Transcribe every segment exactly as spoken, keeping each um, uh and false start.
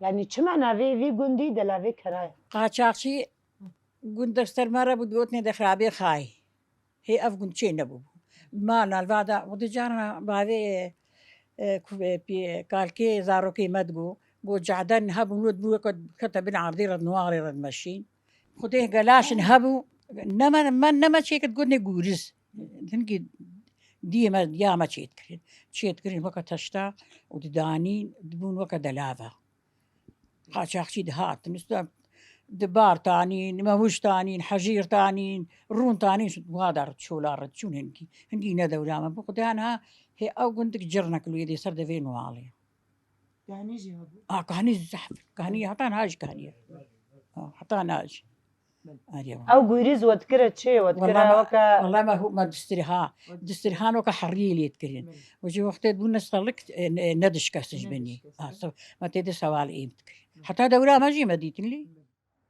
Yani çima navê vî gundî Delavê Kera ye? Qaçaxçî gund ser me re bû, digotinê de xirabê xayî. Hê ev gund çê nebûbû. Ma nalva de, û di carna bavê, e, ku-, e, pê-, kalkê zarokê me digo, go caden hebû, wê bû weke kete bin erdê re, nuwarê re dimeşîn. Xwedê gelaşin hebû, ne me, me, ne me çêkir gundê Gûriz. Hinkî diyê me, diya me çêdikirin. Çêdikirin weke teşta û didanîn, dibûn weke delava. Qaçaxçî dihatin, usta dibar tanîn, mewij tanîn, hejîr tanîn, rûn tanîn, wiha de çola re çûn hinkî. Hinkî ne dewla me bû. Xwedê niha hê ew gundik cir nekil wê dê ser devê nualê. Kahnî jî hebû? A, kahnî zehf. Kahnî heta niha jî kahnî ye. A, heta niha jî. Arê wa. Ew Gûriz we dikire çi? We dikire Wela me, weke wela me hu-, me distirha. Distirhan weke heriyê lê dikirin. Belê. Û ji wextê bû ne selik, e, ne, ne dişkesin ji Ne binî. dişkesin. A, so-, me tê de sewal êm dikirin. Hı. Heta dewra me jî me dîtin lê.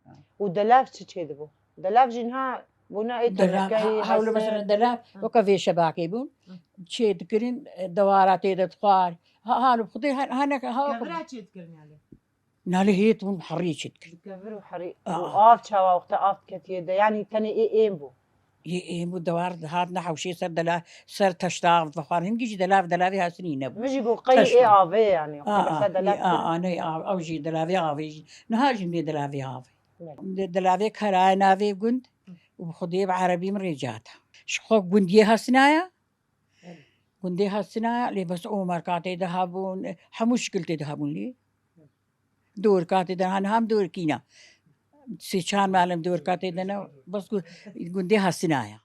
Hı. Û delav çi çê dibû? Delav jî niha bûna ê Delav, tenekeyî ha, hewle heste. Mesela delav, Hı. weke vê şebakê bûn. Hı. Çê dikirin, e, dewara tê de dixwar. Ha, ha, li Xwedê, ha, ha, ne, ha, Kevira çê dikirin yani? Nalê hêt bûn herî çê dikirin. Kevir û herî. Aa. Û av çawa wexta av diketiye de? Yani tenê ê êm bû. Yê êm bû dewar dihat ne hewşê ser dela, ser teşta av dixwar. Hingî jî delav, delavê hasinî nebû. Min jî got qey Teşt ê bû. Avê yani. Aa, Xulasa aa, delav aa, kir. Aa, ne, av, ew jî delavê avê jî. Niha jî nê delavê avê. Evet. De-, delavê Kera ye navê gund. Hı. Û bi Xwedê bi erebî min rê cihata. Ji xwe gundiyê hasinaya. Evet. Gundê hasinaya, lê bes Omer katê de hebûn, hemû şikil tê de hebûn lê. Dorka tê de, hani hem dorkîna. Sê çar malem dorka tê de ne, bes gu-, gundê hasinaya.